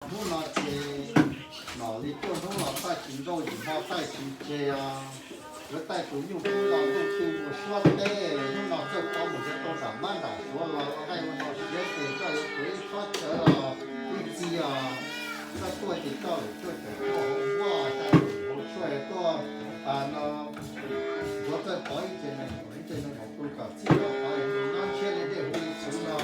Hnub no ces Nom Lis tuaj hnub los taij tsis nrauj, yim hmo taij tsis tseg os. Yuav taij tus nyuj kub nto ntuj twg mus suab teb, hnub no Txawj Pov mus nrhiav tau nram mab nram suav los ua nqaij ua no siav ces koj yuav tsum ib txhob cawv os, ib txhis os. Koj tuaj ces coj lawm tuaj cawm tuaj hauv nkuaj, coj lawm hauv tshuaj tuaj, no, ntxuav Txawj Pov ib tse neeg nkaum, ib tse neeg nkaum pw kom txhij no qhov nyob ntshiab li dej hu li txhuv no.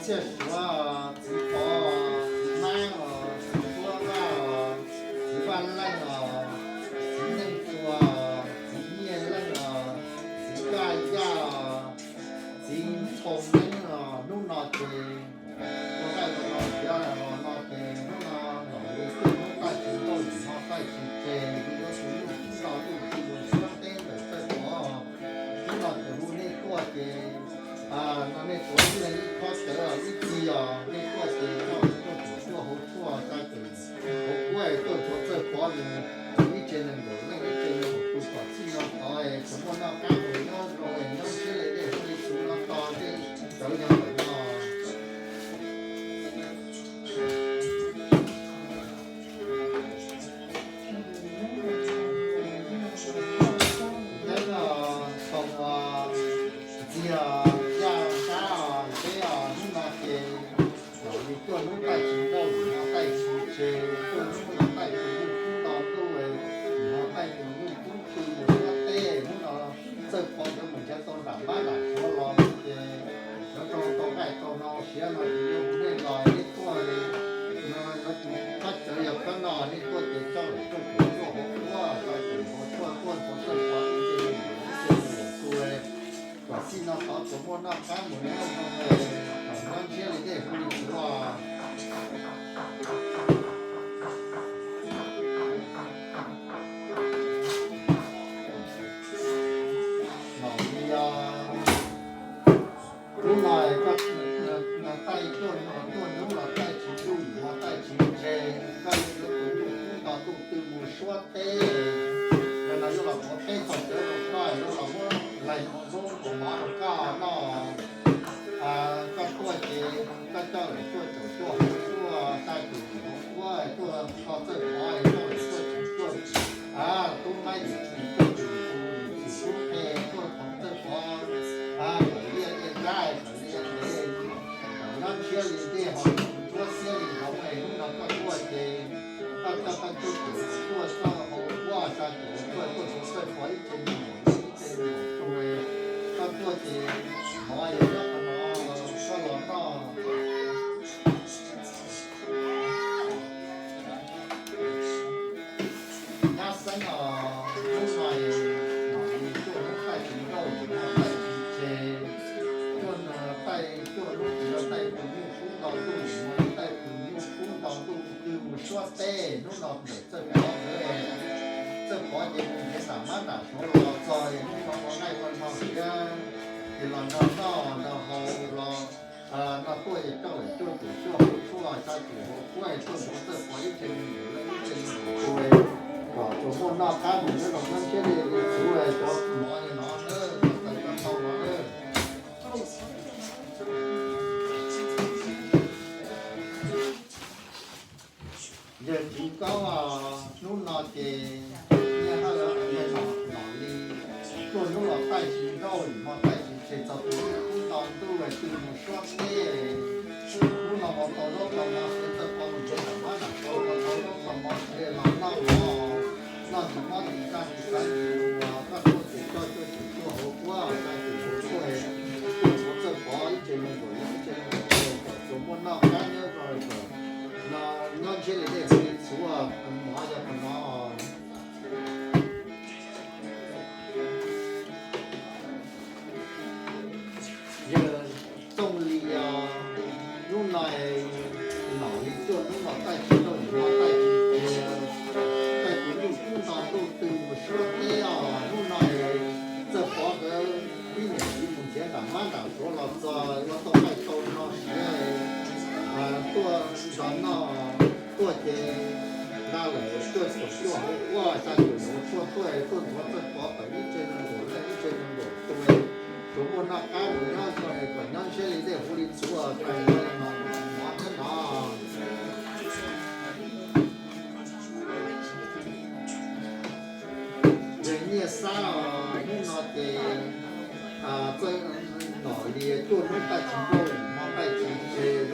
Txhiaj Suav, txiv Pov, txiv Maib os, txiv Suab Vaj os, txiv Vaj Leej os, txiv Neej Tua, txiv Nyiaj Leej os, txiv Kaj Yaj os, txiv Txhoos Neeb os, hnub no ces ua nqaij ua no siav los no ces hnub no Nom Lis tuaj hnub taij tsis nrauj, yim hmo taij tsis tseg, yuav tus nyuj kub nto ntuj twg mus suab teb ntawm Txawj Pov. Hnub no ces hu nej tuaj ces no nej tuav ib leeg ib khob cawv ib txhis os, nej tuaj ces coj lawm tuaj cawm tuaj hauv tshuaj, coj lawm hauv kuab tuaj ntxuav Txawj Pov mus, ib tse neeg nkaum leej, ib tse neeg nkaum pw kom txhij no qhov tsuas muaj noj qab mus nyob zoo nyob ntshiab li dej hu li txhuv no tos tej cawv yog lawm no. Neeb os, Txhoos os, Ntxiag os, Yaj, Nrab os, Nteb os, hnub no ces Nom Lis tuaj hnub taij tsis nrauj, yim hmo taij tsis tseg, tuaj hnub no taij tus nyuj kub nto ntuj, yim hmo taij tus nyuj kub twg mus suab teb, hnub no Txawj Pov yuav mus nrhiav tau nram mab nram suav los ces yuav rau tau nqaij tau no siav no ces yuav hu nej los nej tuaj li no, yuav tus khob cawv yog khob no, nej tuaj ces coj lawm tuaj cawm tuaj hauv kuab, coj lawm hauv tshuaj tuaj ntxuav Txawj Pov ib tse neeg nkaum leej, ib tse neeg nkaum pw kom txhij no qhov tsuas muaj noj qab mus nyob zoo kom nyob ntshiab li dej hu li txhuv os. Nom Lis os, hnub no koj taij tuaj, tuaj hnub los taij tsis nrauj, yim hmo taij tsis tseg, koj yuav tus nyuj kub nto ntuj twg mus suab teb, no yuav los tuav peb txog cawv rau koj, yuav los muab laig mus lub kaus mov rau koj noj. Koj tuaj ces koj coj lawm tuaj cawm tuaj hauv tshuaj, xa tus nyuj hauv kuab tuaj kho Txawj Pov, coj lawm tuaj cawm tuaj, tub Maib Yim Txwm, coj tus nyuj Txwm tub qhe tuaj thov Txawj Pov, Kaum Liaj Liaj Nrab, Kaum Liaj Ntev, nyob ntshiab li dej ho ntsuab xiab li ntoov, hnub no koj tuaj ces koj coj koj tuaj cawm tuaj hauv kuab, xa cawm tuaj tuaj thov Txawj Pov ib tse neeg nkaum leej, ib tse neeg nkaum pw, koj tuaj ces mov yog nyob qhov no, koj los noj. Nyab Xeeb os, hnub no Nom Lis tuaj hnub taij tsis nrauj, yim hmo taij tsis tseg, tuaj taij tuaj hnub twg yuav taij tus nyuj kub nto ntuj, yim hmo yuav taij tus nyuj kub nto ntuj twg mus suab teb, hnub no ntawm Txawj Pov nkawd, Txawj Pov ces mus nrhiav nram mab nram suav los txog es hnub no ua nqaij ua no siav, ces los nrog noj nrog haus los no tuaj es coj lawm tuaj cawm tuaj hauv tshuaj, xa cawm hauv kuab tuaj ntxuav Txawj Pov ib tse neeg nkaum leej, ib tse neeg nkaum pw, kom tsuas muaj noj qab mus nyob zoo nyob ntshiab li dej hu li txhuv, cov mov yog no na, txaws tau no na. Yawg Txiv Koob, hnub no ces Nyiaj Hawj, Nom Lis tuaj hnub los taij tsis nrauj, yim hmo taij tsis tseg, txog tus nyuj kub nto ntuj twg mus suab teb, hnub no ua tau zaub tau mov siav, Txawj Pov mus nrhiav nram mab nram suav ua tau zaub tau mov siav los noj mov, noj ntim mob ntim zaj ntim xav ntim lus, koj tuaj ces coj tuaj cawm tuaj hauv kuab, xa cawm hauv kuab, tuaj ntxuav Txawj Pov ib tse neeg nkaum leej, ib tse neeg nkaum pw, kom tsuas muaj noj qab nyob zoo, kom no nyob ntshiab li dej hu li txhuv, mov yog qhov no. Yawg Txooj Lis, hnub no Nom Lis tuaj hnub no taij tsis nrauj, yim hmo taij tsis tseg, taij tus nyuj kub nto ntuj twg mus suab teb os, hnub no Txawj Pov nkawd tib niam txiv mus nrhiav nram mab nram suav los txog ua tau nqaij tau no siav, tuaj nrog noj, tuaj ces nqa lawm cuaj caum cuaj hauv quab, xya caum hauv tshuaj tuaj, tuaj ntxuav Txawj Pov tawm ib tse nees nkaum leej ib tse nees nkaum tus, tsuas muaj noj qab mus nyob zoo es kom nyob ntshiab li dej huv li txhuv, tais mov li mov thiab no. Yawg Nyiaj Xab, hnub no ces Txawj Nom Lis cuaj hnub taij tsis nrauj, hmo taij tsis tseg,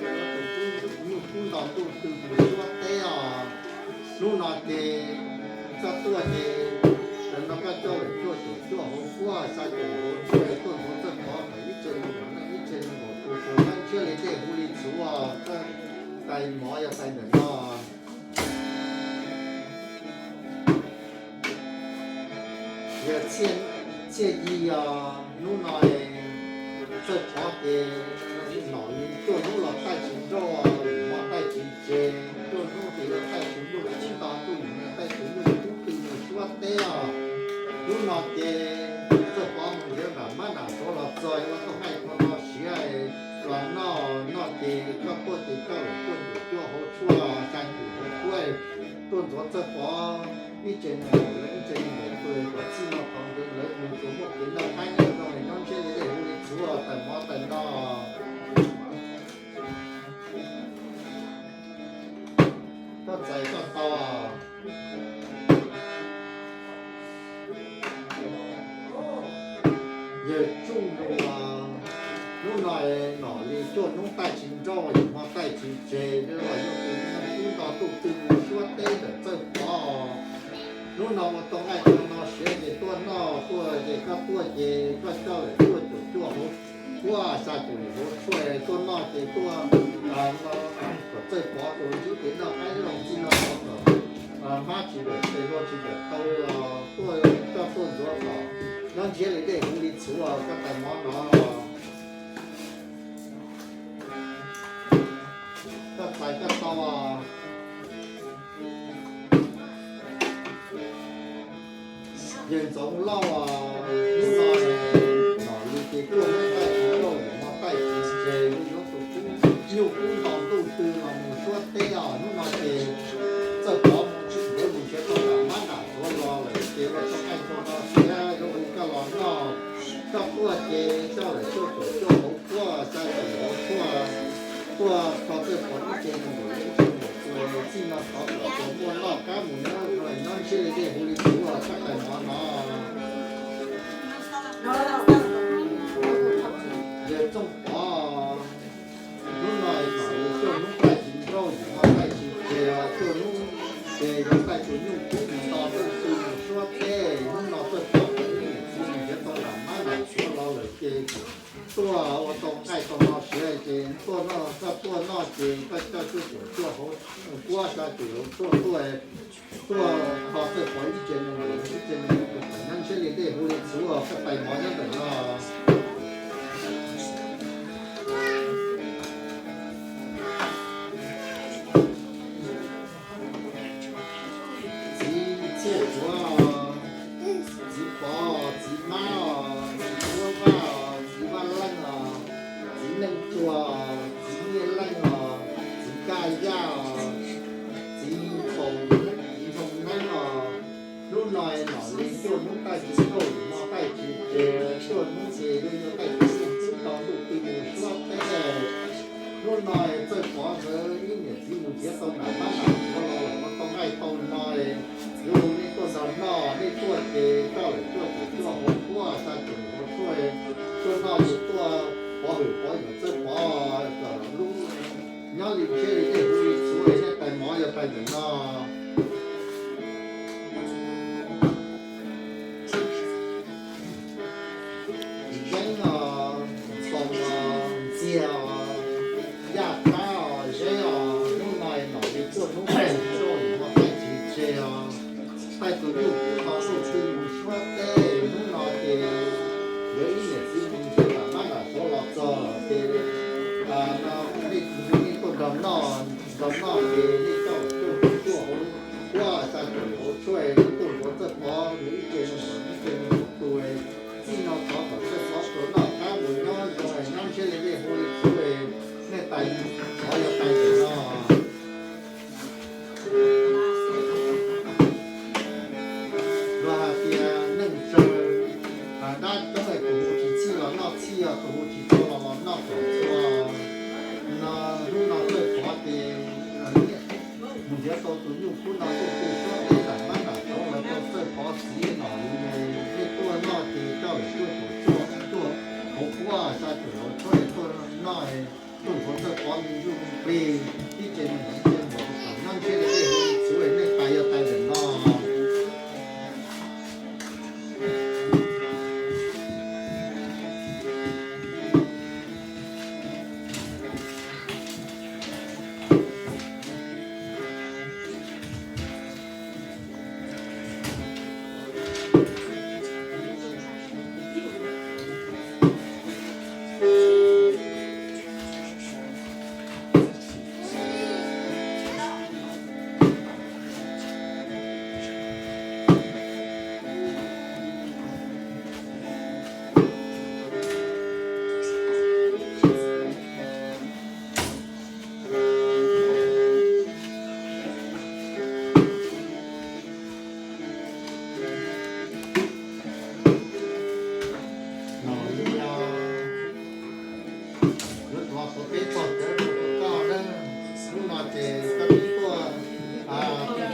nyuj kub nto ntuj tw mus suab teb os. Hnub no ces koj tuaj ces, no koj coj lawm cuaj caum cuaj hauv quab, xya caum hauv tshuaj, tuaj ntxuav Txawj Pov tawm ib tse nees nkaum leej ib tse nees nkaum tus, tsuas nyob ntshiab li dej huv li txhuv, tais mov yog tais ntawm no. Yawg Txhiaj Yig os, hnub no Txawj Pov ces Nom Lis cuaj hnub los taij tsis nrauj, hmo taij tsis tseg, cuaj hnub ces yog taij tsis nrauj, kub nto ntuj, taij tsis nrauj kub tw mus suab teb os. Hnub no ces Txawj Pov mus nrhiav nram mab nram suav los txog, yuav tuaj qaij tau no siav los noj, noj ces koj tuaj ces coj lawm cuaj caum cuaj hauv tshuaj, xya caum hauv tshuaj, tuaj ntxuav Txawj Pov ib tse nees nkaum leej ib tse nees nkaum tus, kom txij no tod nkawd lawv mus tsuas muaj kev noj qab nyob zoo, nyob ntshiab li dej huv li txhuv, tais mov tais no. Koj txais koj tau. Yawg Tsuj Lus, hnub no Nom Lis cuaj hnub taij tsis nrauj, hmo taij tsis tseg, yog tus nyuj kub nto ntuj tw mus suab teb ntawm Txawj Pov. Hnub no ua tau nqaij tau no siav ces tuaj noj, tuaj ces koj tuaj ces koj coj lawm cuaj caum cuaj hauv quab, xya caum hauv tshuaj, tuaj noj ces tuaj kom Txawj Pov tus ntsib kev noj qab nyob zoo, txij no tod kom hmab tsis dawm tes, hlua tsis dawm taw, tuaj coj tuaj ntxuav kom nyob ntshiab li dej huv li txhuv, koj tais mov no. Koj txais koj tau. Yawg Ntxoov Lauj, hnub no Nom Lis ces cuaj hnub taij tsis nrauj, hmo taij tsis tseg, yuav tus kub, nyuj kub nto ntuj tw los mus suab teb os. Hnub no ces Txawj Pov mus tsis nkawd mus nrhiav tau nram mab nram suav los lawm ces ua tau nqaij tau no siav, yuav hu koj los noj. Koj tuaj ces coj lawm cuaj caum cuaj hauv quab, xya caum hauv tshuaj, tuaj kho Txawj Pov ib tse nees nkaum leej ib tse nees nkaum tus, txij no tod kom tsuas muaj noj qab mus nyob zoo, nyob ntshiab li dej huv li txhuv, koj tais mov no. Yawg Txooj Pov, hnub no Nom Lis cuaj hnub taij tsis nrauj, hmo taij tsis tseg, cuaj hnub ces yog taij tus nyuj kub nto ntuj tw mus suab teb. Hnub no Txawj Pov tawm ib niam txiv mus nrhiav tau nram mab nram suav los lawm ces tuaj ua tau nqaij tau no siav ces tuaj noj, koj tuaj noj ces koj coj cuaj caum cuaj hauv quab, xya caum hauv tshuaj tuaj, tuaj kho Txawj Pov ib tse nees nkaum leej ib tse nees nkaum tus, nyob ntshiab li dej huv li txhuv, koj tais mov nyob ntawm no. Txiv Txhiaj Tuav, txiv Pov, txiv Mab, txiv Huab Vaj, txiv Vaj Leej, txiv Neej Tsua, txiv Nyiaj Leej, txiv Kaj Yaj, txiv Nphoo Neeb os. Hnub no Nom Lis cuaj hnub taij tsis nrauj, hmo taij tsis tseg, cuaj hnub ces yuav yuav taij tsis nrauj, kub nto ntuj tw mus suab teb. Hnub no Txawj Pov nkawd ib niam txiv mus nrhiav tau nram mab nram suav los lawm, ua tau nqaij tau no, yuav hu nej tuaj nrog noj. Nej tuaj ces coj lawm cuaj caum cuaj hauv quab, xya caum hauv tshuaj, tuaj noj ces tuaj pov hwm pov yawm Txawj Pov kom lub nyob li ntshiab li dej huv li txhuv, nej tais mov yog tais ntawm no. Yeeb os, Nphoo os, Ntxiag os, Yaj Tab os, Zeb os, hnub no Nom Lis cuaj hnub taij tsis nrauj, hmo taij tsis tseg os. Taij tus nyuj kub nto ntuj tw mus suab teb. Hnub no ces nkawd ib niam txiv mus nrhiav nram mab nram suav los txog ces nej, nej tuaj nrog noj, nrog noj ces nej coj cuaj caum cuaj hauv quab, xya caum hauv tshuaj, tuaj ntxuav Txawj Pov nkawd ib tse nees nkaum leej ib tse nees nkaum tus, txij no tod kom Txawj Pov tsuas noj qab mus nyob zoo, nyob ntshiab li dej huv li txhuv, nej tais mov yog tais ntawm no. Yog tus hu tsis tau los los noj kom txhua no, hnub no Txawj Pov ces mus nrhiav tau tus nyuj kub no tuaj pw suab peb nram mab nram tsov los rau Txawj Pov txiv no, nej tuaj noj ces coj lawm tuaj tus tuaj tuaj hauv puab sa tus hauv tshuab tuaj noj, tuaj ntxuav Txawj Pov me ntsuj me plig, ib tse me ntsis nyob ntshe li tej hu txhuv nej tais yog tais ntawm no. No li os, yuav tuav peb txog cawv rau koj na. Hnub no ces koj twb tuaj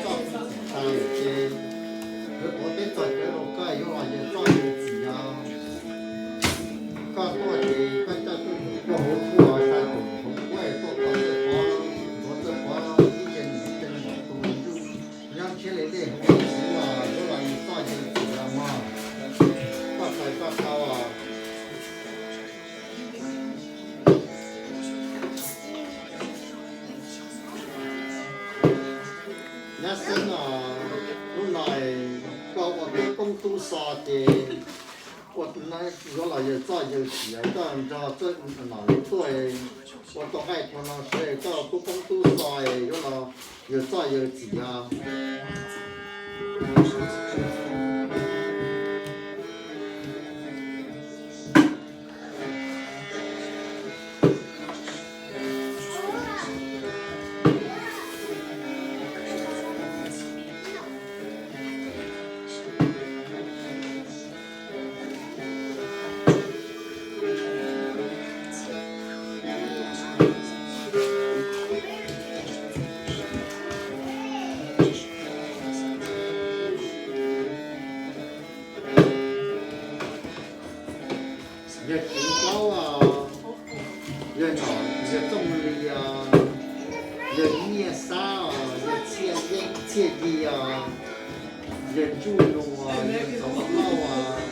txog txim tas lawm ces yuav tuav peb txog cawv rau koj, yuav los yawg txoj yawg txim os. Koj tuaj ces koj coj tuaj mus tuaj hauv tuaj sa tus hauv puab tuaj koj Txawj Pov, ntxuav Txawj Pov ib ce mus ib ce mus tus ntsuj, nyob ntshe li tej hu txhuv yuav los yawg txoj yawg txim os mog. Koj tais koj tau os. Nyab Xeeb os, hnub no koj ua tub koob tub xo ces ua yuav los yawg txoj yawg txim, koj nrog Txawj Pov tuaj ua tau nqaij tau no sawv, koj tub koob tub xo yuav los yawg txoj yawg txim os. Yawg Txiv Plaub os, yawg nom yawg Txooj Lis os, yawg Nyiaj Xab os, yawg Txhiaj Yeeb Txhiaj Yig os, yawg Ntsuj Lus, yawg Ntxoov Lauj os,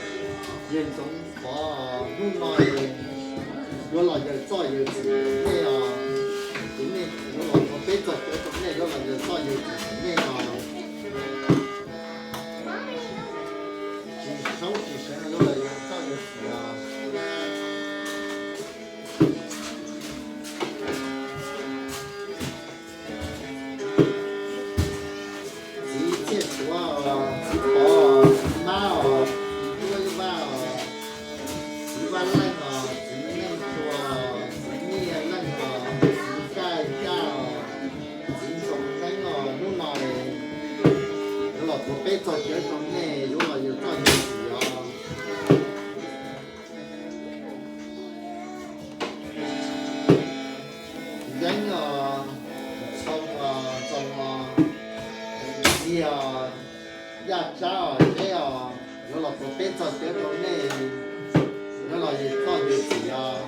yawg Ntxoov Pov, hnub no yuav los yawg txoj yawg txim nej os. Ces nej yuav los ua peb txog cawv rau nej, yuav los yawg txoj yawg txim nej os. Tsis saub tsis seev yuav los yawg txoj yawg txim os. Txiv Txhiaj Tuav os, txiv Pov os, txiv Mab os, txiv Duab Vaj os, txiv Vaj Leej os, txiv Neej Tua os, txiv Nyiaj Leej os, txiv Kaj Yaj os, txiv Ntxoov Neeb os, hnub no yuav los tuav peb txog cawv rau nej, yuav los yawg txoj yawg txim os. Yeeb os, Txhoo os, Txoos os, Yig os, Yaj Tsab os, Zeb os, yuav los tuav peb txog cawv rau nej, yuav los yawg txoj yawg txim os.